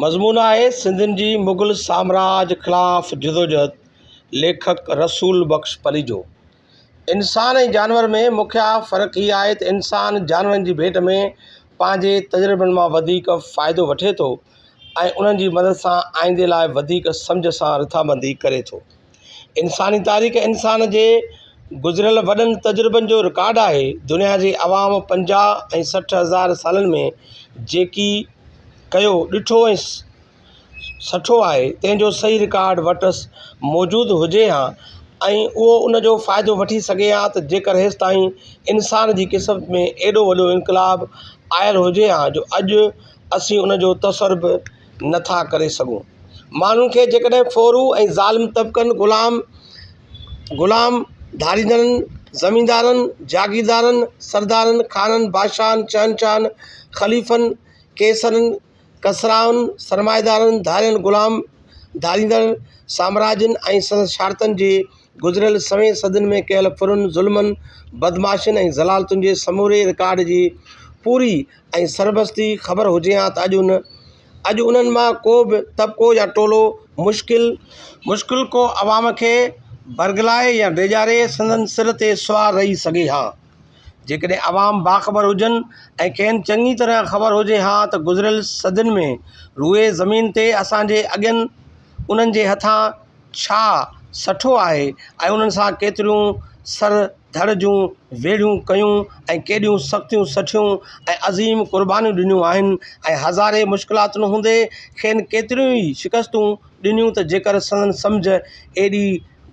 مضمون آهي سنڌين جي مغل سامراج خلاف جدوجهد ليکڪ رسول بخش پليجو انسان ۽ جانور ۾ مکيه فرق هي آهي ته انسان جانورن جي ڀيٽ ۾ پنهنجي تجربن مان وڌيڪ فائدو وٺي ٿو ۽ انهن جي مدد سان آئيندي لاء وڌيڪ سمجهه سان رٿابندي ڪري ٿو. انساني تاريخ انسان جي گذريل وڏن تجربن جو رڪارڊ آهي. دنيا جي عوام 50 ۽ 60 هزار سالن ۾ جيڪي ڪيو، ڏٺو ۽ سٺو آهي، تنهن جو صحيح رڪارڊ وٽس موجود هجي ها ۽ اهو ان جو فائدو وٺي سگهي ها ته جيڪر هيستائين انسان جي قسمت ۾ ايڏو وڏو انقلاب آيل هجي ها جو اڄ اسين ان جو تصور به نه ٿا ڪري سگهون. ماڻهن کي جيڪڏهن ڦورو ۽ ظالم طبقن، غلام غلام ڌاريندڙن، زميندارن، جاگيردارن، سردارن، خانن، بادشاهن، شهنشاهن، خليفن، قيصرن، ڪسرائن، سرمائيدارن، ڌارين غلام ڌاريندڙ سامراجين ۽ سندن شارتن جي گذريل سوين صدين ۾ ڪيل ڦرن، ظلمن، بدمعاشين ۽ ذلالتن جي سموري رڪارڊ جي پوري ۽ سربستي خبر هجي ها ته اڄ ان اڄ انهن مان ڪو به طبقو يا ٽولو مشڪل مشڪل ڪو عوام کي برغلائي يا ڊيڄاري سندن سر تي سوار رهي سگهي ها. جيڪڏهن عوام باخبر هجن ۽ کين چڱي طرح خبر هجي ها ته گذريل صدين ۾ روئي زمين تي اسان جي اڳين انهن جي هٿان ڇا سٺو آهي ۽ انهن سان ڪيتريون سر ڌڙ جون ويڙهيون ڪيون ۽ ڪيڏيون سختيون سٺيون ۽ عظيم قربانيون ڏنيون آهن ۽ هزارين مشڪلاتن هوندي کين ڪيتريون ئي شڪستون ڏنيون ته جيڪر سندن سمجهه ايڏي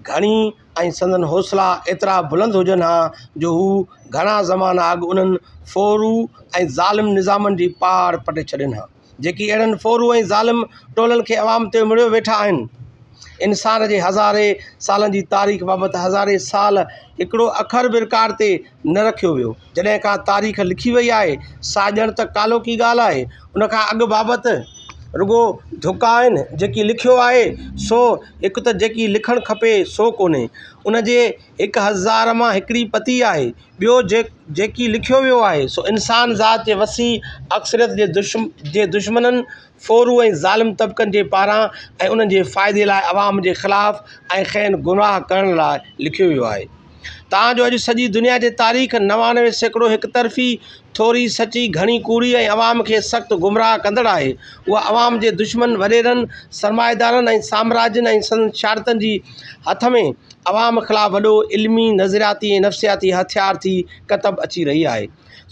گهڻي ۽ سندن حوصلا ايترا بلند هجن ها جو هو گهڻا زمانا اڳ انهن ڦورو ۽ ظالم نظامن جي پاڙ پٽي ڇڏين ها. جيڪي اهڙن ڦورو ۽ ظالم ٽولن کي عوام تي مڙهيو ويٺا آهن. انسان جي هزارين سالن جي تاريخ بابت هزارين سال هڪڙو اکر به رڪارڊ تي نه رکيو ويو. جڏهن کان تاريخ لکي وئي آهي، سا ڄڻ ته ڪالهوڪي ڳالهه آهي. ان کان اڳ بابت رڳو ڌڪا آهن. جيڪي لکيو آهي، سو هڪ ته جيڪي لکڻ کپي، سو ڪونهي. ان جي هڪ هزار مان هڪڙي پتي آهي. ٻيو جيڪي لکيو ويو آهي، سو انسان ذات جي وسيع اڪثريت جي دشمنن، ڦورو ۽ ظالم طبقن جي پاران ۽ انهن جي فائدي لاء عوام جي خلاف ۽ کين گمراهه ڪرڻ لاء لکيو ويو آهي. تان جو اڄ سڄي دنيا جي تاريخ 99% هڪ طرفي، ٿوري سچي، گهڻي ڪوڙي ۽ عوام کي سخت گمراهه ڪندڙ آهي. اها عوام جي دشمن وڏيرن، سرمائيدارن ۽ سامراجين ۽ سندن شارتن جي هٿ ۾ عوام خلاف وڏو علمي، نظرياتي ۽ نفسياتي هٿيار ٿي ڪتب اچي رهي آهي.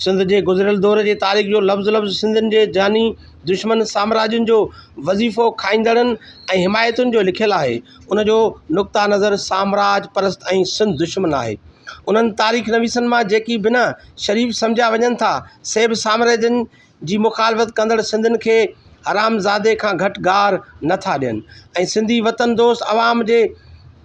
سنڌ جي گذريل دور جي تاريخ جو لفظ لفظ سنڌين جي جاني دشمن سامراجين جو وظيفو کائيندڙن ۽ حمايتين جو لکيل آهي. ان جو نقطه نظر سامراج پرست ۽ سنڌ دشمن آهي. انهن تاريخ نويسن مان جيڪي بنهه شريف سمجهيا وڃن ٿا، سي به سامراجين جي مخالفت ڪندڙ سنڌين کي حرامزادي کان گهٽ گار نه ٿا ڏين ۽ سنڌي وطن دوست عوام جي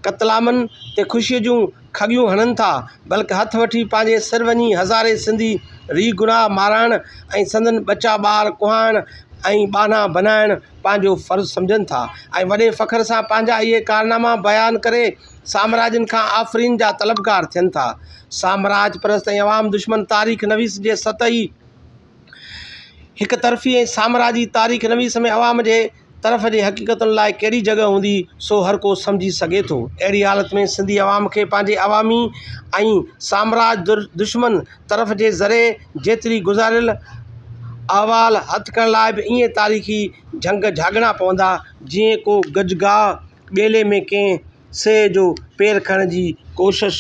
قتلامن تي خوشيء جون کڳيون هڻن ٿا، بلڪ هٿ وٺي پنهنجي سر وڃي هزارين سنڌي ري گناهه مارائڻ ۽ سندن ٻچا ٻار ڪهائڻ ۽ ٻانها بنائڻ پنهنجو فرض سمجهن ٿا ۽ وڏي فخر سان پنهنجا اهي ڪارناما بيان ڪري سامراجين کان آفرين جا طلبگار ٿين ٿا. سامراج پرست ۽ عوام دشمن تاريخ نويس جي سطحي، هڪ طرفي ۽ سامراجي تاريخ نويس ۾ عوام جي طرف جي حقيقتن لاء ڪهڙي جڳهه هوندي، سو هر ڪو سمجهي سگهي ٿو. اهڙي حالت ۾ سنڌي عوام کي پنهنجي عوامي ۽ سامراج دشمن طرف جي ذري جيتري گذاريل احوال هٿ ڪرڻ لاء به ائين تاريخي جهنگ جهاڳڻا پوندا، جيئن ڪو گجگاهه ٻيلي ۾ ڪنهن سيهه جو پير کڻڻ جي ڪوشش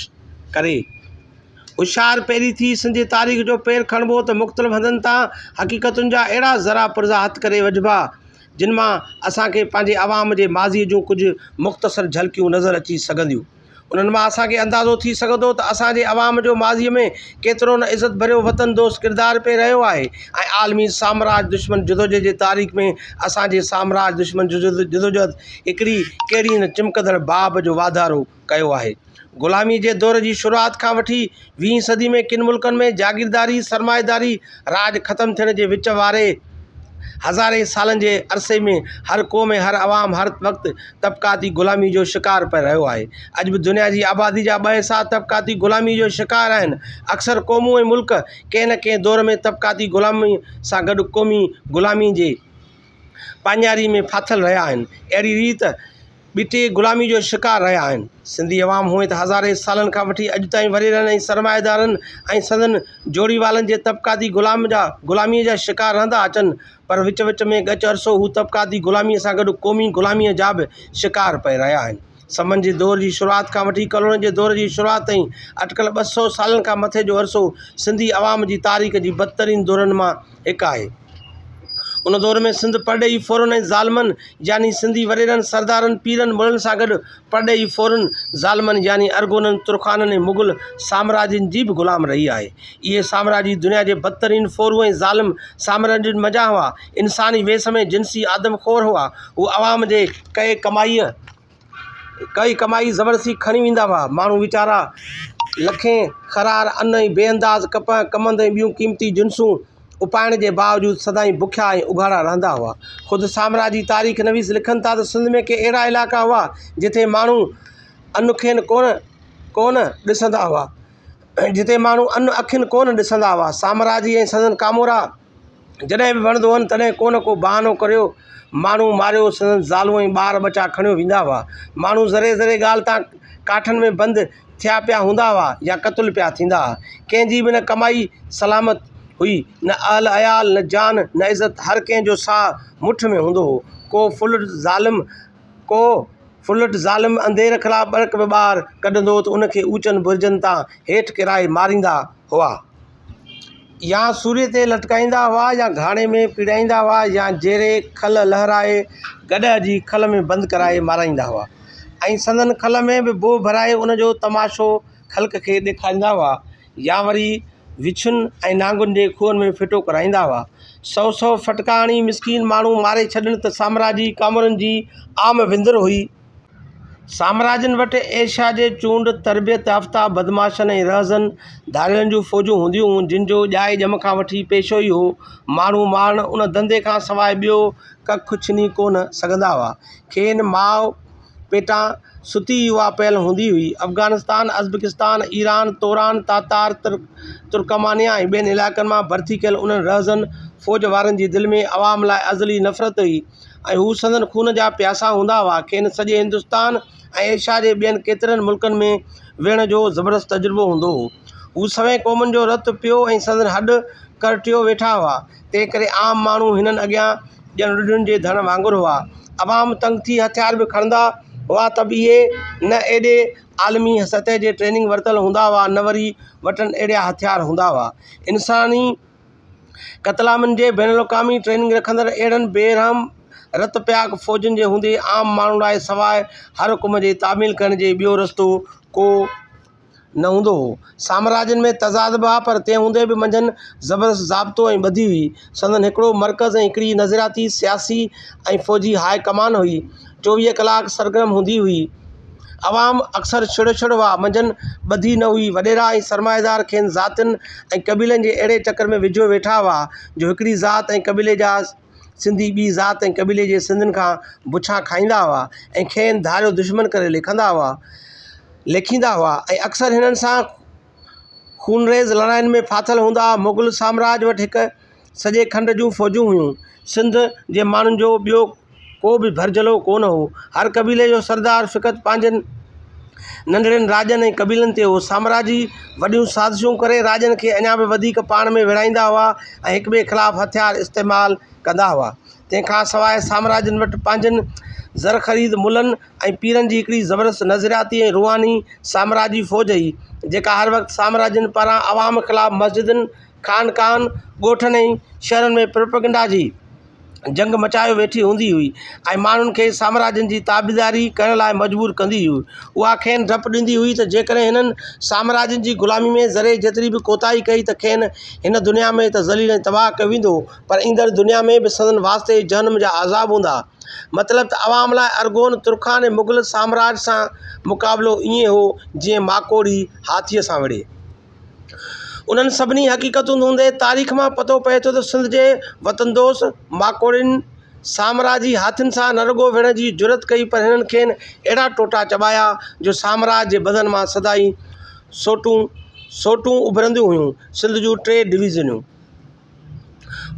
ڪري. هوشيار پهرين ٿي سنڌي تاريخ جو پير کڻبو ته مختلف هنڌن تان حقيقتن جا اهڙا ذرا پرزا هٿ ڪري وجهبا، جن مان اسان کي پنهنجي عوام جي ماضيء جون ڪجهه مختصر جهلڪيون نظر اچي سگهنديون. انهن مان اسان کي اندازو ٿي سگهندو ته اسان جي عوام جو ماضيء ۾ ڪيترو نه عزت ڀريو وطن دوست ڪردار پئي رهيو آهي ۽ عالمي سامراج دشمن جدوجهد جي تاريخ ۾ اسان جي سامراج دشمن جدوجهد هڪڙي ڪهڙي نه چمڪندڙ باب جو واڌارو ڪيو آهي. غلاميء جي دور جي شروعات کان وٺي ويهين صدي ۾ ڪن ملڪن ۾ جاگيرداري، سرمائيداري راڄ ختم ٿيڻ جي وچ واري هزارين سالن جي عرصي ۾ هر قوم ۽ هر عوام هر وقت طبقاتي غلاميء جو شڪار پئي رهيو آهي. اڄ به دنيا جي آبادي جا ٻه حصا طبقاتي غلاميء جو شڪار آهن. اڪثر قومون ۽ ملڪ ڪنهن نه ڪنهن دور ۾ طبقاتي غلاميء سان گڏ قومي غلاميء جي. پاڃاري ۾ ڦاٿل رهيا آهن. اهڙي ريت ٻٽي غلامي جو شڪار رهيا آهن. سنڌي عوام هونئن ته هزارين سالن کان وٺي اڄ تائين وڏيرن ۽ سرمائيدارن ۽ سندن جوڙيوالن جي طبقاتي غلام جا غلاميء جا شڪار رهندا اچن پر وچ وچ ۾ ڳچ عرصو هو طبقاتي غلاميء سان گڏ قومي غلاميء جا به شڪار پئي رهيا آهن. سمن جي دور جي شروعات کان وٺي ڪلهوڙن جي دور جي شروعات تائين اٽڪل 200 سالن کان مٿي جو عرصو سنڌي عوام جي تاريخ جي بدترين دورن مان هڪ آهي. ان دور ۾ سنڌ پرڏيهي ڦورن ۽ ظالمن يعني سنڌي وڏيرن، سردارن، پيرن، ملن سان گڏ پرڏيهي ڦورن، ظالمن يعني ارغونن، ترخانن ۽ مغل سامراجين جي به غلام رهي آهي. اهي سامراجي دنيا جي بدترين ڦورو ۽ ظالم سامراجين منجهان هئا. انساني ويس ۾ جنسي آدم خور هئا. هو عوام جي ڪئي ڪمائيء. ڪئي ڪمائي زبردستي کڻي ويندا هئا. ماڻهو ويچارا لکين خرار ان ۽ بي انداز ڪپهه، ڪمند ۽ ٻيون قيمتي جنسون اپائڻ جي باوجود سدائين بکيا ۽ اگهاڙا رهندا هئا. خود سامراجي تاريخ نويس لکن ٿا ته سنڌ ۾ ڪي اهڙا علائقا هئا، جتي ماڻهو ان اکين ڪونه ڏسندا هئا. جتي ماڻهو ان اکين ڪونه ڏسندا هئا. سامراجي ۽ سندن ڪامورا جڏهن به وڻندو هئن تڏهن ڪو نه ڪو بهانو ڪريو ماڻهو ماريو سندن زالون ۽ ٻار ٻچا کڻيو ويندا هئا. ماڻهو ذري ذري ڳالهه تان ڪاٺن ۾ بند ٿيا پيا هوندا هئا يا قتل پيا ٿيندا هئا. ڪنهن جي به نه ڪمائي سلامت هئي، نه اهل عيال، نه جان، نه عزت، هر ڪنهن جو ساهه مٺ ۾ هوندو هو. ڪو ڦرلٽ ظالم ڪو ڦرلٽ ظالم انڌير خلاف ٻڙڪ به ٻاهر ڪڍندو هو ته ان کي اوچن برجن تان هيٺ ڪيرائي ماريندا هئا. يا سوريء تي لٽڪائيندا هئا يا گهاڻي ۾ پيڙائيندا هئا يا جيري کل لهرائي گڏهه جي کل ۾ بند ڪرائي مارائيندا هئا ۽ سندن کل ۾ به بوء ڀرائي ان جو تماشو خلق کي ڏيکاريندا هئا يا وري وڇن ۽ نانگن جي کوهن ۾ ڦٽو ڪرائيندا هئا. سئو سئو ڦٽڪا هڻي مسڪين ماڻهو ماري ڇڏڻ ته سامراجي ڪامورن جي عام وندر هئي. سامراجين وٽ ايشيا جي چونڊ تربيت يافته بدمعاشن ۽ رهزن ڌاڙيلن جون فوجون هونديون هيون، جن جو ڄائي ڄم کان وٺي پيشو ئي هو ماڻهو مارڻ. ان ڌنڌي کان سواء ٻيو ڪک ڇني ڪو نه سگهندا هئا. کين ماء پيٽان ستي ئي اها پيل هوندي هئي. افغانستان، ازبڪستان، ايران، توران، تاتار، ترڪمانيا ۽ ٻين علائقن مان ڀرتي ڪيل انهن رهزن فوج وارن جي دل ۾ عوام لاء ازلي نفرت هئي. ۽ هو سندن خون جا پياسا هوندا هئا. کين سڄي هندستان ۽ ايشيا جي ٻين ڪيترن ملڪن ۾ وڙهڻ جو زبردست تجربو هوندو هو. هو سوين قومن جو رت پيو ۽ سندن هڏ ڪرٽيو ويٺا هئا. تنهنڪري عام ماڻهو هنن اڳيان ڄڻ رڍن جي ڌڻ وانگر هئا. عوام تنگ ٿي هٿيار به کڻندا هئا ته به اهي نه ايڏي عالمي سطح جي ٽريننگ ورتل هوندا هئا نه وري وٽن اهڙا هٿيار هوندا هئا. انساني قتلامن جي بين الاقوامي ٽريننگ رکندڙ اهڙن بي رحم رت پياڪ فوجن جي هوندي عام ماڻهن لاء سواء هر حڪم جي تعميل ڪرڻ جي ٻيو رستو ڪو نه هوندو هو. سامراجين ۾ تضاد به هئا پر تنهن هوندي به منجهن زبردست ضابطو ۽ ٻڌي هئي. سندن هڪڙو مرڪز ۽ هڪڙي نظرياتي، سياسي ۽ فوجي هاء ڪمان هئي. 24 ڪلاڪ سرگرم هوندي هئي. عوام اڪثر ڇڙوڇڙ هئا، منجهن ٻڌي نه هئي. وڏيرا ۽ سرمائيدار کين ذاتين ۽ قبيلن جي اهڙي چڪر ۾ وجهيو ويٺا هئا، جو هڪڙي ذات ۽ قبيلي جا سنڌي ٻي ذات ۽ قبيلي جي سنڌين کان بڇان کائيندا هئا ۽ کين ڌاريو دشمن ڪري ليکندا هئا ليکيندا هئا ۽ اڪثر هنن سان خونريز لڙاين ۾ ڦاٿل هوندا هئا. مغل سامراج وٽ هڪ سڄي کنڊ جون فوجون هيون. سنڌ جي ماڻهن جو ٻيو ڪو به ڀرجهلو ڪونه هو. هر قبيلي جو سردار فقط پنهنجن ننڍڙن راڄن ۽ قبيلن تي هو. سامراجي وڏيون سازشون ڪري راڄن کي اڃا به وڌيڪ پاڻ ۾ وڙهائيندا هئا ۽ هڪٻئي خلاف هٿيار استعمال ڪندا هئا. تنهن کان سواء سامراجين وٽ پنهنجن زرخريد ملن ۽ پيرن جي هڪڙي زبردست نظرياتي ۽ روحاني سامراجي فوج هئي، جيڪا هر وقت سامراجين پاران عوام خلاف مسجدن، خانقاهن، ڳوٺن ۽ شهرن ۾ پروپئگنڊا جي جنگ مچايو ويٺي هوندي هئي ۽ ماڻهن کي سامراجين جي تابعداري ڪرڻ لاء مجبور ڪندي هئي. اها کين ڊپ ڏيندي هئي ته جيڪڏهن هنن سامراجين جي غلامي ۾ ذري جيتري به ڪوتاهي ڪئي ته کين هن دنيا ۾ ته ذليل ۽ تباهه ڪيو ويندو پر ايندڙ دنيا ۾ به سندن واسطي جهنم جا عذاب هوندا. مطلب ته عوام لاء ارغون، ترخان ۽ مغل سامراج سان مقابلو ائين هو جيئن ماڪوڙي هاٿيء سان وڙهي. انهن سڀني حقيقتن هوندي تاريخ مان پتو پئي ٿو ته سنڌ جي وطن دوست ماڪوڙين سامراجي هاٿين سان نه رڳو وڙهڻ جي جرئت ڪئي پر هنن کين اهڙا ٽوٽا چٻايا جو سامراج جي بدن مان سدائين سوٽون سوٽون اڀرنديون هيون. سنڌ جون ٽي ڊويزنون.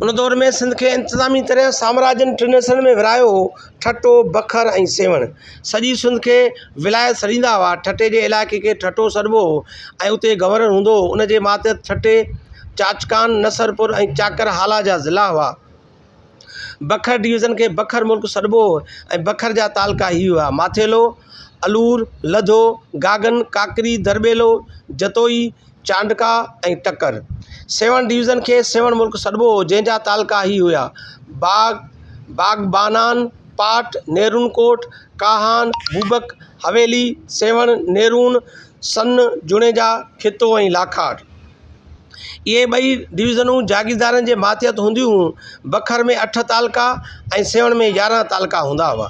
ان دور ۾ سنڌ کي انتظامي طرح سامراجين ٽن حصن ۾ ورهايو هو، ٺٽو، بکر ۽ سيوهڻ. سڄي سنڌ کي ولايت سڏيندا هئا. ٺٽي جي علائقي کي ٺٽو سڏبو هو ۽ اتي گورنر هوندو هو. ان جي ماتحت ٺٽي، چاچڪان، نصرپور ۽ چاڪر هالا جا ضلعا هئا. بکر ڊويزن کي بکر ملڪ سڏبو هو ۽ بکر جا تعلقا هي هئا، ماٿيلو، الور، لڌو، گاگن، ڪاڪري، درٻيلو، جتوئي، چانڊڪا ۽ ٽڪر. سيوهڻ ڊويزن کي سيوهڻ ملڪ سڏبو هو، جنهن جا تعلقا هي هيا، باغ، باغبانان، پاٽ، نيرون ڪوٽ، ڪاهان، بوبڪ، حويلي، سيوهڻ، نيرون، سن، جوڻيجا، خطو ۽ لاکاٽ. اهي ٻئي ڊويزنون جاگيردارن جي ماتحت هونديون هيون. بکر ۾ اٺ تعلقا ۽ سيوهڻ ۾ 11 تعلقا هوندا هئا.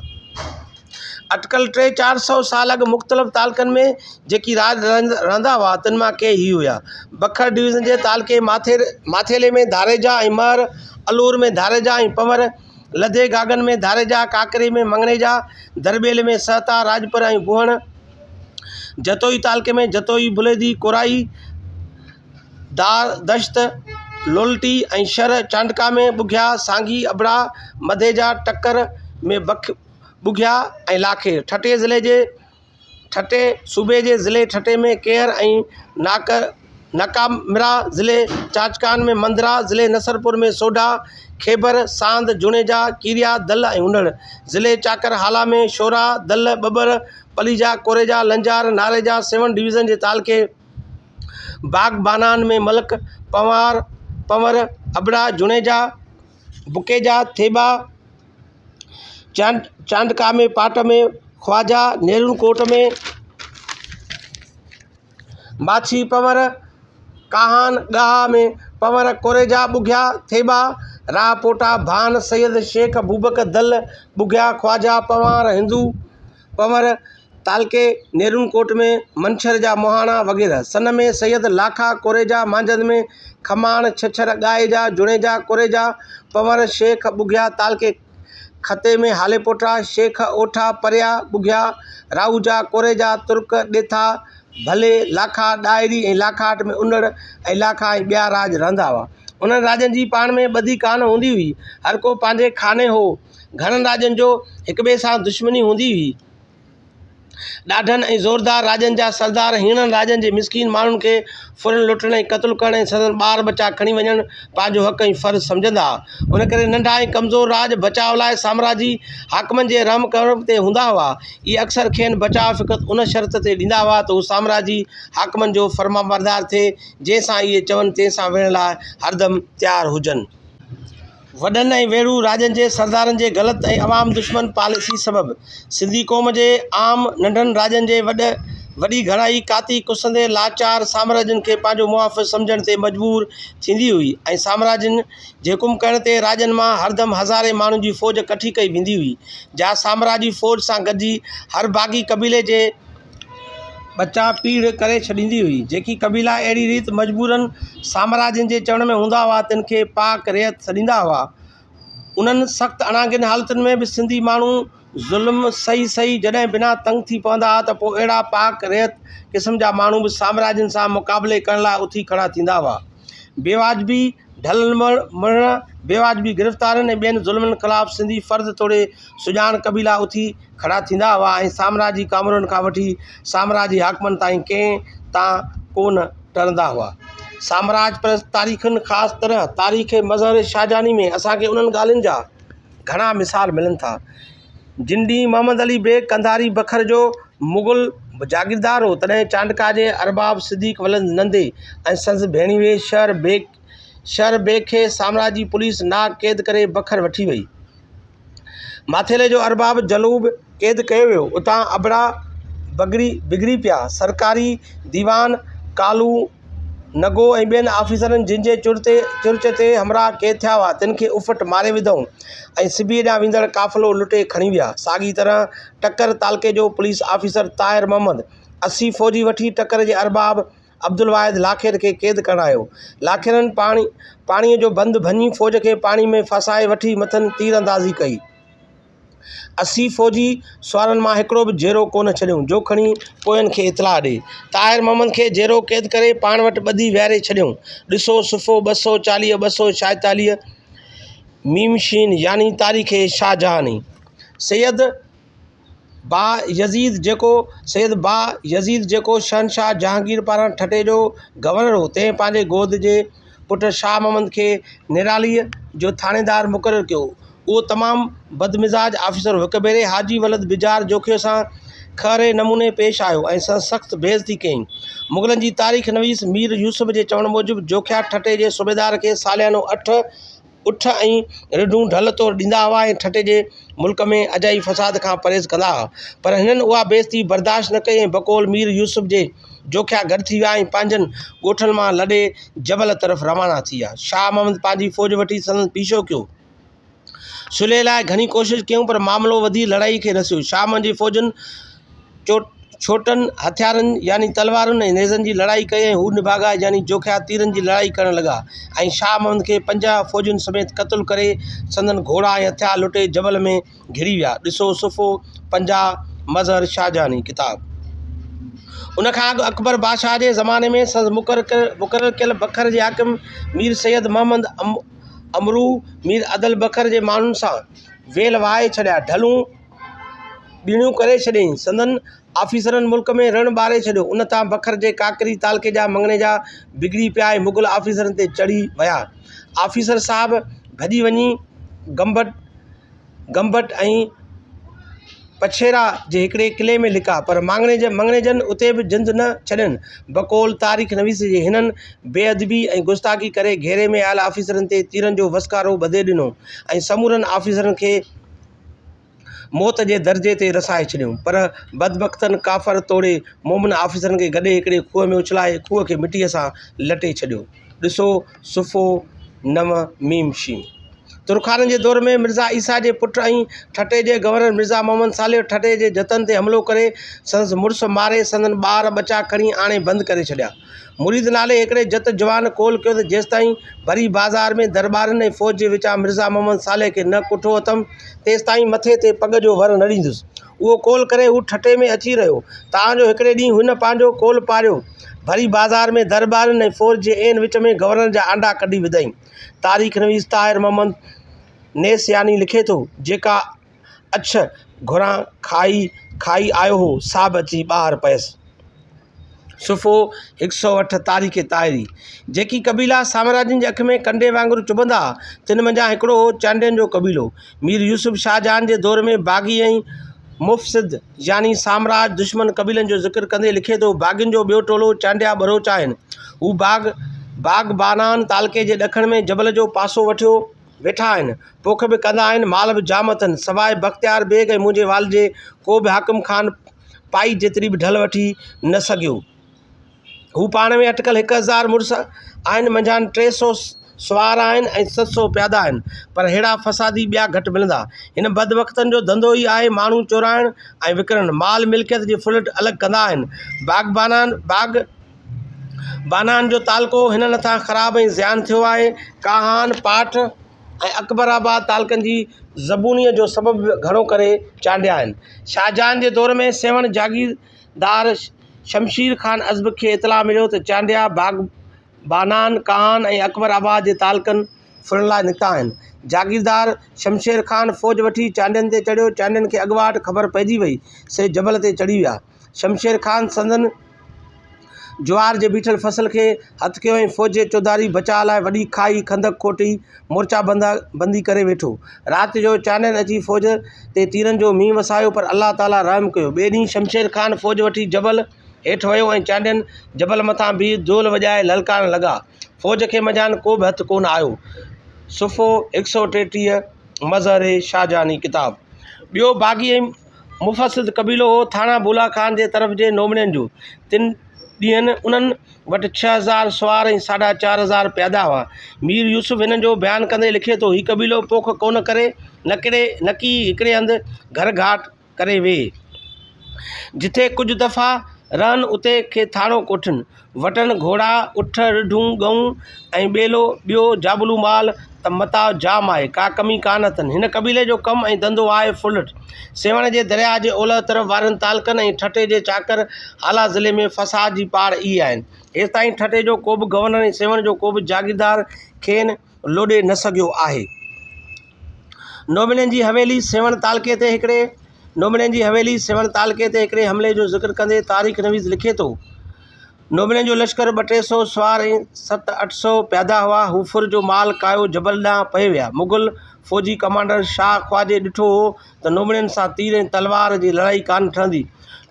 اٽڪل ٽي چار سئو سال اڳ مختلف تعلقن ۾ جيڪي راڄ رهندا هئا، تن مان ڪي هي هيا، بکر ڊويزن جي تعلقي ماٿيلي ۾ ڌاريجا ۽ مهر، الور ۾ ڌاريجا ۽ پنهور، لڌي گاگن ۾ ڌاريجا، ڪاڪري ۾ مڱڻيجا، درٻيلي ۾ سهتا، راڄپر ۽ بوهڻ، جتوئي تعلقي ۾ جتوئي، بليدي، ڪورائي، دار دشت، لولٽي ۽ شھر، چانڊڪا ۾ ٻگهيا، سانگي، ابڙا، مديجا، ٽڪر ۾ ٻگهيا ۽ لاکي، ٺٽي ضلعي جي ٺٽي صوبي جي ضلعي ٺٽي ۾ ڪيهر ۽ ناڪامرا، ضلعي چاچڪان ۾ منڌرا، ضلعي نصرپور ۾ سوڍا، کيبر، ساند، جوڻيجا، ڪيريا، دل ۽ انڙ، ضلعي چاڪر هالا ۾ شورا، دل، ٻٻر، پليجا، ڪوريجا، لنجار، ناريجا، سيوهڻ ڊويزن جي تعلقي باغبانان ۾ ملڪ، پنوار، پنور، ابڙا، جوڻيجا، بڪيجا، ٿيٻا، چانڊڪا ۾ پاٽ ۾ خواجا، نيرون ڪوٽ ۾ ماڇي، پنور، ڪاهان، ڳاها ۾ پنور، ڪوريجا، ٻگهيا، ٿيٻا، راهه پوٽا، ڀان، سيد، شيخ، بوبڪ، دل، ٻگهيا، خواجا، پنوار، هندو، پنهور، تعلقي نيرون ڪوٽ ۾ منڇر جا مهاڻا وغيره. سن ۾ سيد، لاکا، ڪوريجا، مانجهند ۾ کماڻ، ڇڇر، ڳاهيجا، جوڻيجا، ڪوريجا، پنهور، شيخ، ٻگهيا، تعلقي خطي ۾ هاليپوٽا، شيخ، اوٺا، پريا، ٻگهيا، راهوجا، ڪوريجا، ترڪ، ڏيٿا، ڀلي، لاکا، ڏاهري ۽ لاکاٽ ۾ انڙ ۽ لاکا ۽ ٻيا راڄ رهندا هئا. انهن راڄن جي پاڻ ۾ ٻڌي ڪانه هوندي هئي. هر ڪو پنهنجي خاني هو. گهڻن راڄن جو هڪٻئي سان دشمني هوندي هئي. ڏاڍن ۽ زوردار راڄن جا سردار هيڻن راڄن جي مسڪين ماڻهن کي ڦرڻ لٽڻ ۽ قتل ڪرڻ ۽ سندن ٻار ٻچا کڻي وڃڻ پنهنجو حق ۽ فرض سمجهندا ها. ان ڪري ننڍا ۽ ڪمزور راڄ بچاء لاء سامراجي حاڪمن جي رحم ڪرم تي هوندا هئا. اهي اڪثر کين بچاء فقط ان شرط تي ڏيندا هئا ته هو سامراجي حاڪمن جو فرمانبردار ٿئي، جنهن سان اهي چون تنهن سان وڙهڻ لاء هردم تيار هجن. وڏن ۽ ويڙهو راڄن جي سردارن جي غلط ۽ عوام دشمن پاليسي سبب سنڌي قوم جي عام ننڍن راڄن جي وڏي گهڻائي ڪاتي ڪسندي لاچار سامراجين کي پنهنجو محافظ سمجهڻ تي مجبور ٿيندي هئي ۽ سامراجين جي حڪم ڪرڻ تي راڄن مان هردم هزارين ماڻهن جي فوج ڪٺي ڪئي ويندي هئي جا سامراجي فوج سان گڏجي هر باغي قبيلي جي ٻچا پيڙهه ڪري ڇڏيندي هئي. جيڪي قبيلا اهڙي ريت مجبوراً سامراجين جي چوڻ ۾ هوندا هئا، تن کي پاڪ رعيت سڏيندا هئا. انهن سخت اڻانگين حالتن ۾ به سنڌي ماڻهو ظلم سهي سهي جڏهن بنا تنگ ٿي پوندا ها ته پوء اهڙا پاڪ رعيت قسم جا ماڻهو به سامراجين سان مقابلي ڪرڻ لاء اٿي کڙا ٿيندا هئا. بيواجبي ڍلن مڙهڻ، بيواجبي گرفتارين ۽ ٻين ظلمن خلاف سنڌي فرد توڙي سڄاڻ قبيلا اٿي کڙا ٿيندا هئا ۽ سامراجي ڪامورن کان وٺي سامراجي حاڪمن تائين ڪنهن تان ڪو نه ٽرندا هئا. سامراج پرست تاريخن خاص طرح تاريخ مظهر شاهجهاني ۾ اسان کي انهن ڳالهين جا گهڻا مثال ملن ٿا. جن ڏينهن محمد علي بيگ قنڌاري بکر جو مغل جاگيردار هو، تڏهن چانڊڪا جي ارباب صديق ولد نندي ۽ سندس ڀيڻيوي شهر بيگ کي سامراجي پوليس ناحق قيد ڪري بکر وٺي وئي. ماٿيلي جو ارباب جلوب قيد ڪيو ويو. اتان ابڙا بگڙي پيا. سرڪاري ديوان ڪالو نگو ۽ ٻين آفيسرن جن جي چرچ تي همراهه قيد ٿيا هئا، تن کي اڦٽ ماري وڌائون ۽ سبيء ڏانهن ويندڙ قافلو لٽي کڻي ويا. ساڳيء طرح ٽڪر تعلقي جو پوليس آفيسر طاهر محمد 80 فوجي وٺي ٽڪر جي ارباب عبدالواحد لاکير کي قيد ڪرڻ آيو. لاکيرن پاڻيء جو بند ڀڃي فوج کي پاڻي ۾ ڦاسائي وٺي مٿن تيراندازي ڪئي. 80 فوجي سوارن مان هڪڙو به جيئرو ڪونه ڇڏيئون، جو کڻي پوين کي اطلاع ڏئي. طاهر محمد کي جيئرو قيد ڪري پاڻ وٽ ٻڌي ويهاري ڇڏيئون. ڏسو صفحو 240، 246 ميم شين يعني تاريخ شاهجهاني. سيد با يزيد جيڪو سيد با يزيد جيڪو شهنشاهه جهانگير پاران ٺٽي جو گورنر هو، تنهن پنهنجي گود جي پٽ شاهه محمد کي نيراليء جو ٿاڻيدار مقرر ڪيو. اهو تمام بدمزاج آفيسر هو. هڪ ڀيري حاجي ولد بجار جوکيو سان کهري نموني پيش آيو ۽ سندس سخت بي عزتي ڪيائين. مغلن جي تاريخ نويس مير يوسف جي چوڻ موجب جوکيا ٺٽي جي صوبيدار کي ساليانو اٺ اٺ ۽ رڍون ڍل طور ڏيندا هئا ۽ ٺٽي جي ملڪ ۾ اجائي فساد کان پرهيز ڪندا هئا. پر هنن اها بيعزتي برداشت نه ڪئي ۽ بقول مير يوسف جي جوکيا گڏ ٿي ويا ۽ پنهنجن ڳوٺن مان لڏي جبل طرف روانا ٿي ويا. شاهه محمد پنهنجي فوج وٺي سندن پيڇو ڪيو. صلح لاء گهڻي ڪوشش ڪيائون پر معاملو وڌي لڙائي کي رسيو. شاهه محمد جي فوجن ڇوٽن هٿيارن يعني تلوارن ۽ نيزن جي لڙائي ڪئي ۽ هو نڀاڳا يعني جوکيا تيرن جي لڙائي ڪرڻ لڳا ۽ شاهه محمد کي 50 فوجين سميت قتل ڪري سندن گهوڙا ۽ هٿيار لٽي جبل ۾ گهڙي ويا. ڏسو صفحو 50 مظهر شاهجهاني ڪتاب. ان کان اڳ اڪبر بادشاهه جي زماني ۾ سندس مقرر ڪيل بکر جي حاڪم مير سيد محمد امرو مير عدل بکر جي ماڻهن سان ويل وهائي ڇڏيا، ڍلون ٻيڻيون ڪري ڇڏيائين. سندن آفيسرن ملڪ ۾ رڻ ٻاري ڇڏيو. ان تان بکر جي ڪاڪري تعلقي جا مڱڻيجا بگڙي پيا ۽ مغل آفيسرن تي چڙهي ويا. آفيسر صاحب ڀڄي وڃي گمبٽ گمبٽ ۽ پڇيرا جي هڪڙي قلعي ۾ لڪا، پر مڱڻيجن اتي به جند نه ڇڏين. بقول تاريخ نويس جي هنن بي ادبي ۽ گستاخي ڪري گهيري ۾ آيل آفيسرن تي تيرن جو وسڪارو ٻڌي ڏنو ۽ سمورن آفيسرن کي موت جي درجي تي رسائي ڇڏيو. پر بدبختن ڪافر توڙي مومن آفيسرن کي گڏي هڪڙي کوهه ۾ اڇلائي کوهه کي مٽيء سان لٽي ڇڏيو. ڏسو صفحو نو ميم شين. ترخانن جي دور ۾ مرزا عيسيٰ جي پٽ ۽ ٺٽي جي گورنر مرزا محمد صالح ٺٽي جي جتن تي حملو ڪري سندس مڙس ماري سندن ٻار ٻچا کڻي آڻي بند ڪري ڇڏيا. مريد نالي هڪڙي جت جوان قول ڪيو ته جيستائين ڀري بازار ۾ درٻارين ۽ فوج جي وچان مرزا محمد صالح کي نه ڪٺو اٿم تيستائين مٿي تي پڳ جو ور نه ڏيندس. اهو قول ڪري هو ٺٽي ۾ اچي رهيو. تان جو هڪڙي ڏينهن هن پنهنجو قول پاريو. ڀري بازار ۾ درٻارين ۽ فوج جي عين وچ ۾ گورنر جا آنڊا ڪڍي وڌائين. تاريخ نويس طاهر محمد نيسياني لکي ٿو، جيڪا اڇ گهران کائي کائي آيو هو، سا به اچي ٻاهر پيس. صفحو 108 تاريخ طاهري، جيڪي قبيلا سامراجين جي اک ۾ ڪنڊي وانگر چڀندا ها، تن منجهان هڪڙو هو چانڊين جو قبيلو. مير يوسف شاهجهان جي دور ۾ باغي ۽ مفسد يعني سامراج دشمن قبيلن جو ذڪر ڪندي لکي ٿو، باغين جو ٻيو ٽولو چانڊيا ٻروچ آهن. هو باغ باغبانان تعلقي جي ڏکڻ ۾ جبل جو پاسو وٺيو ويٺا آهن. پوک به ڪندا آهن، مال به جام اٿن. سواء بختيار بيگ ۽ منهنجي والد جي ڪو به حاڪم کان پائي جيتري به ڍل وٺي نه سگهيو. هو پاڻ ۾ اٽڪل 1000 مڙس آهن، منجهانئن 300 سوار آهن ۽ 700 پيادا آهن، پر ههڙا فسادي ٻيا گهٽ ملندا. هن بدبختن جو ڌنڌو ئي آهي ماڻهو چورائڻ ۽ وڪڻڻ. مال ملڪيت جي ڦرلٽ الڳ ڪندا آهن. باغ بانان جو تعلقو هنن هٿان خراب ۽ زيان ٿيو آهي. ڪاهان، پاٽ ۽ اڪبر آباد تعلقن جي زبونيء جو سبب به گهڻو ڪري چانڊيا آهن. شاهجهان جي دور ۾ سيوهڻ جاگيردار شمشير خان ازبڪ کي اطلاع مليو ته چانڊيا باغ بانان، ڪاهان ۽ اڪبر آباد جي تعلقن ڦرڻ لاء نڪتا آهن. جاگيردار شمشير خان فوج وٺي چانڊين تي چڙهيو. چانڊين کي اڳواٽ خبر پئجي وئي، سي جبل تي چڙهي ويا. شمشير خان سندن جوار جي بيٺل فصل کي هٿ ڪيو ۽ فوج جي چوڌاري بچاء لاء وڏي کاهي، خندق، کوٽي مورچا بندي ڪري ويٺو. رات جو چانڊين اچي فوج تي تيرن جو مينهن وسايو پر الله تعاليٰ رحم ڪيو. ٻئي ڏينهن شمشير خان فوج وٺي جبل هيٺ ويو ۽ چانڊين جبل مٿان بيهي دهل وڄائي للڪارڻ لڳا. فوج کي منجهانئن ڪو به هٿ ڪونه آيو. صفحو 133 مظهر شاهجهاني ڪتاب. ٻيو باغي ۽ مفسد قبيلو هو ٿاڻا بولا خان جي طرف جي نومڙين جو. تن ڏينهن انهن وٽ 6000 سوار ۽ ساڍا 4000 پيادا هئا. مير يوسف هنن جو بيان ڪندي لکي ٿو، هي قبيلو پوک ڪونه ڪري، نڪي هڪڙي هنڌ گهر گهاٽ ڪري ويهي. جٿي ڪجهه دفعا رهن اتي کي ٿاڻو ڪوٺين. وٽن گهوڙا، اٺ، رڍون، ڳئون ۽ ٻيلو ٻيو جابلو مال ته متاع جام آهي، ڪا ڪمي ڪانه اٿن. هن قبيلي جو ڪم ۽ ڌنڌو آهي ڦرلٽ. سيوهڻ جي درياهه جي اولهه طرف وارن تعلقن ۽ ٺٽي جي چاڪر هالا ضلعي ۾ فساد جي پاڙ اهي آهن. هيستائين ٺٽي جو ڪوبه گورنر ۽ سيوهڻ جو ڪوبه جاگيردار کين لوڏي نه سگهيو آهي. نومڙين جي حويلي سيوهڻ تعلقي تي هڪڙي نومڙين جي حويلي سيوهڻ تعلقي تي هڪڙي حملي جو ذڪر ڪندي تاريخ نويس لکي ٿو، نومڙين جو لشڪر ٻه ٽي سئو سوار ۽ ست اٺ سئو پيادا هئا. هو ڦر جو مال ڪاهيو جبل ڏانهن پئي ويا. مغل فوجي ڪمانڊر شاهه خواجي ڏٺو هو ته نومڙين سان تير ۽ تلوار جي لڙائي ڪانه ٺهندي،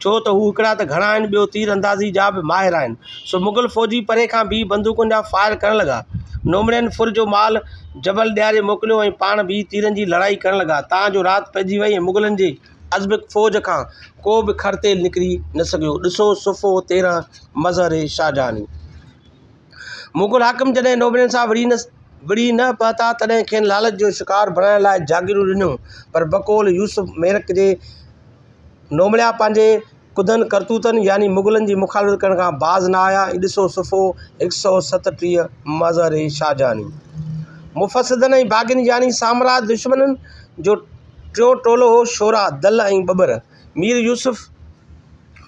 ڇو ته هو هڪڙا ته گهڻا آهن، ٻيو تير اندازي جا به ماهر آهن. سو مغل فوجي پري کان بيهي بندوقن جا فائر ڪرڻ لڳا. نومڙين ڦر جو مال جبل ڏياري موڪليو ۽ پاڻ بيهي تيرن جي لڙائي ڪرڻ لڳا، تان جو رات پئجي وئي ۽ مغلن جي ازبڪ فوج کان ڪو به خرتيل نڪري نه سگهيو. ڏسو صفحو 13 مظهر شاهجهاني. مغل حاڪم جڏهن نوبرين سان وڙهي نه وڙهي نه پهتا، تڏهن کين لالچ جو شڪار بڻائڻ لاء جاگيرون ڏنيون، پر بقول يوسف ميرڪ جي نومڙيا پنهنجي ڪڌن ڪرتوتن يعني مغلن جي مخالفت ڪرڻ کان باز نه آيا ۽ ڏسو صفحو 137 مظهر شاهجهاني. مفسدن ۽ باغين يعني سامراج دشمنن جو ٽيون ٽولو هو شورا، دل ۽ ٻٻر. مير يوسف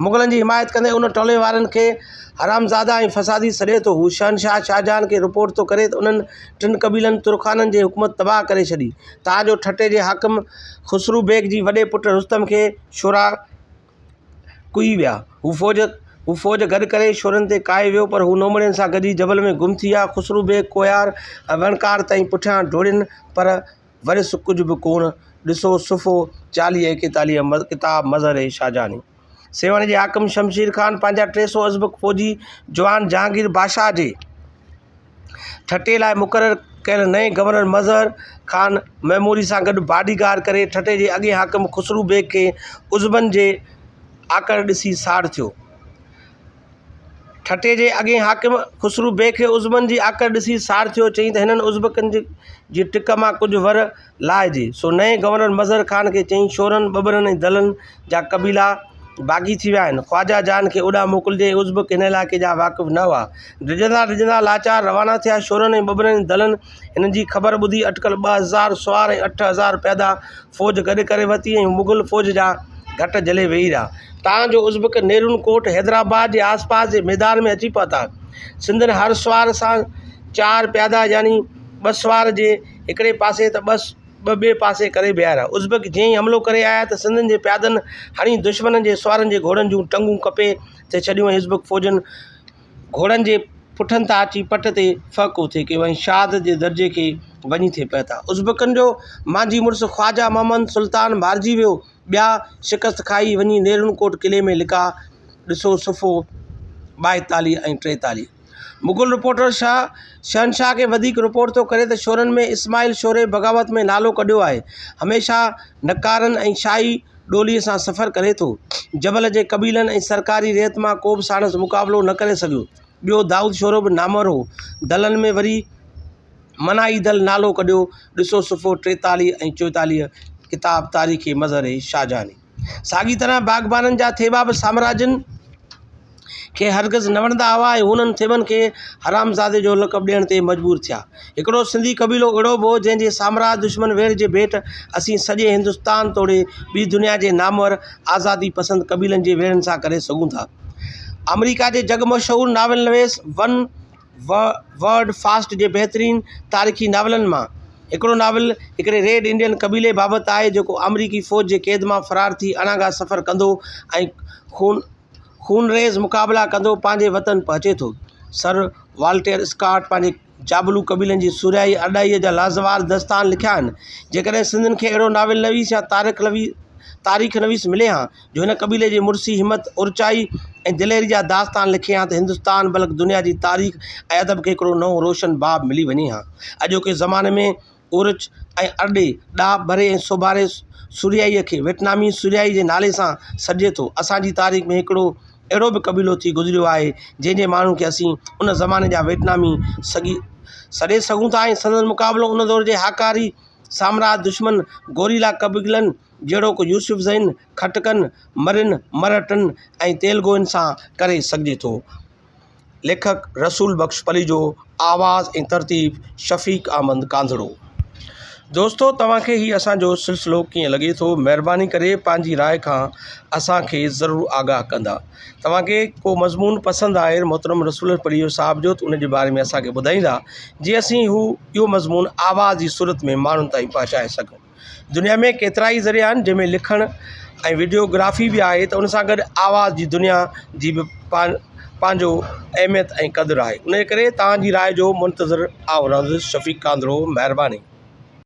مغلن جي حمايت ڪندي ان ٽولي وارن کي حرامزادا ۽ فسادي سڏي ٿو. هو شهنشاهه شاهجهان کي رپورٽ ٿو ڪري ته انهن ٽن قبيلن ترخانن جي حڪومت تباهه ڪري ڇڏي، تان جو ٺٽي جي حاڪم خسرو بيگ جي وڏي پٽ رستم کي شورا ڪهي ويا. هو فوج هو فوج گڏ ڪري شورن تي ڪاهي ويو، پر هو نومڙين سان گڏجي جبل ۾ گم ٿي ويا. خسرو بيگ ڪوهيار ۽ وڻڪار تائين پٺيان ڊوڙين، پر وريس ڪجهه به ڪونه. ڏسو صفحو 40 41 ڪتاب مظهر شاهجهاني. سيوهڻ جي حاڪم شمشير خان پنهنجا 300 ازبڪ فوجي جوان جهانگير بادشاهه جي ٺٽي لاء مقرر ڪيل نئين گورنر مظهر خان معموري سان گڏ باڊي گارڊ ڪري ٺٽي جي اڳئين حاڪم خسرو بيگ کي ازبن جي آڪڙ ڏسي ساڙ ٿيو. ٺٽي جي اڳئين حاڪم خسرو بيگ کي ازبن جي آڪڙ ڏسي ساڙ ٿيو. چيائين ته هنن ازبڪن جي ٽڪ مان ڪجهه ور لاهجي. سو نئين گورنر مظهر خان کي چيائين، شورن، ٻٻرن ۽ دلن جا قبيلا باغي ٿي ويا آهن. خواجه جان کي اوڏانهن موڪلجي. ازبڪ هن علائقي جا واقف نه هئا. ڊڄندا ڊڄندا لاچار روانا ٿيا. شورن ۽ ٻٻرن ۽ دلن هنن جي خبر ٻڌي اٽڪل 2000 سوار ۽ 8000 پيادا فوج گڏ ڪري ورتي ۽ مغل فوج جا گهٽ جهلي ويهي رهيا. تان جو ازبڪ نيرون ڪوٽ، حيدرآباد، جي آسپاس جي ميدان ۾ اچي پهتا. سندن هر سوار سان چار پيادا يعني ٻه سوار جي هڪڙي پاسي ته ٻه ٻئي پاسي ڪري بيهاريا. ازبڪ جيئن ئي حملو ڪري آيا ته سندن جي پيادن هڻي دشمنن جي سوارن جي گهوڙن جون ٽنگون ڪپي ٿي ڇڏيون ۽ ازبڪ فوجن گهوڙن جي پٺن تان اچي پٽ تي ڦهڪو ٿي ڪيو ۽ شهادت جي درجي کي وڃي ٿي پهتا. ازبڪن جو مانجهي مڙس خواجه محمد سلطان مارجي ويو. ٻيا شڪست کائي وڃي نيرون ڪوٽ قلعي ۾ لڪا. ڏسو صفحو 42 ۽ 43. مغل رپورٽر شاهه شهنشاهه کي وڌيڪ رپورٽ ٿو ڪري ته شورن ۾ اسماعيل شوري بغاوت ۾ نالو ڪڍيو آهي. هميشه نقارن ۽ شاهي ڏوليء سان سفر ڪري ٿو. جبل جي قبيلن ۽ سرڪاري رعيت مان ڪو به ساڻس مقابلو نه ڪري سگهيو. ٻيو دائود شورو به نامور هو. دلن ۾ وري منائي دل نالو ڪڍيو. ڏسو صفحو 43 ۽ 44 ڪتاب تاريخ مظهر شاهجهاني. ساڳي طرح باغبانن جا ٿيٻا به سامراجين کي هرگز نه وڻندا هئا ۽ هو انهن ٿيٻن کي حرامزادي جو لقب ڏيڻ تي مجبور ٿيا. هڪڙو سنڌي قبيلو اهڙو به هو، جنهن جي سامراج دشمن ويڙهه جي ڀيٽ اسين سڄي هندستان توڙي ٻي دنيا جي نامور آزادي پسند قبيلن جي ويڙهن سان ڪري سگهون ٿا. آمريڪا جي جڳ مشهور ناول نويس ون ورڊ فاسٽ جي بهترين تاريخي ناولن مان هڪڙو ناول هڪڙي ريڊ انڊين قبيلي بابت آهي جيڪو آمريڪي فوج جي قيد مان فرار ٿي اڻانگا سفر ڪندو ۽ خونريز مقابلا ڪندو پنهنجي وطن پهچي ٿو. سر والٽيئر اسڪاٽ پنهنجي جابلو قبيلن جي سورهيائي ارڏائيء جا لازوال داستان لکيا آهن. جيڪڏهن سنڌين کي اهڙو ناول نويس يا تاريخ نويس ملي هان جو هن قبيلي جي مڙسي، همت، اورچائي ۽ دليري جا داستان لکي هان ته هندستان بلڪ دنيا جي تاريخ ۽ ادب کي هڪڙو نئون روشن باب ملي وڃي هان. اڄوڪي زماني ۾ اورچ ۽ ارڏي، ڏاهپ ڀري ۽ سوڀاري سورهيائيء کي ويٽنامي سورهيائي جي نالي سان سڏجي ٿو. اسان جي تاريخ ۾ هڪڙو اهڙو به قبيلو ٿي گذريو آهي، جنهن جي ماڻهن کي اسين ان زماني جا ويٽنامي سڏي سگهون ٿا ۽ سندن مقابلو ان دور جي هاڪاري سامراج دشمن گوريلا قبيلن جهڙوڪ يوسفزئين، خٽڪن، مرين، مرهٽن ۽ تيلگوئن سان ڪري سگهجي ٿو. ليکڪ رسول بخش پليجو آواز ۽ ترتيب شفيق احمد ڪانڌڙو. دوستو توهان کي هي اسان جو سلسلو ڪيئن لڳي ٿو مهرباني ڪري پنهنجي راء کان اسان کي ضرور آگاهه ڪندا توهان کي ڪو مضمون پسند آهي محترم رسول بخش پليجو صاحب جو ته ان جي باري ۾ اسان کي ٻڌائيندا جيئن اسين هو اهو مضمون آواز جي صورت ۾ ماڻهن تائين پهچائي سگهون. دنيا ۾ ڪيترا ئي ذريعا آهن جنهن ۾ لکڻ ۽ وڊيو گرافي به آهي ته ان سان گڏ آواز جي دنيا جي به پنهنجو اهميت ۽ قدر آهي ان جي ڪري توهان جي راءِ جو منتظر آئون رهندس شفيق ڪانڌڙو مهرباني.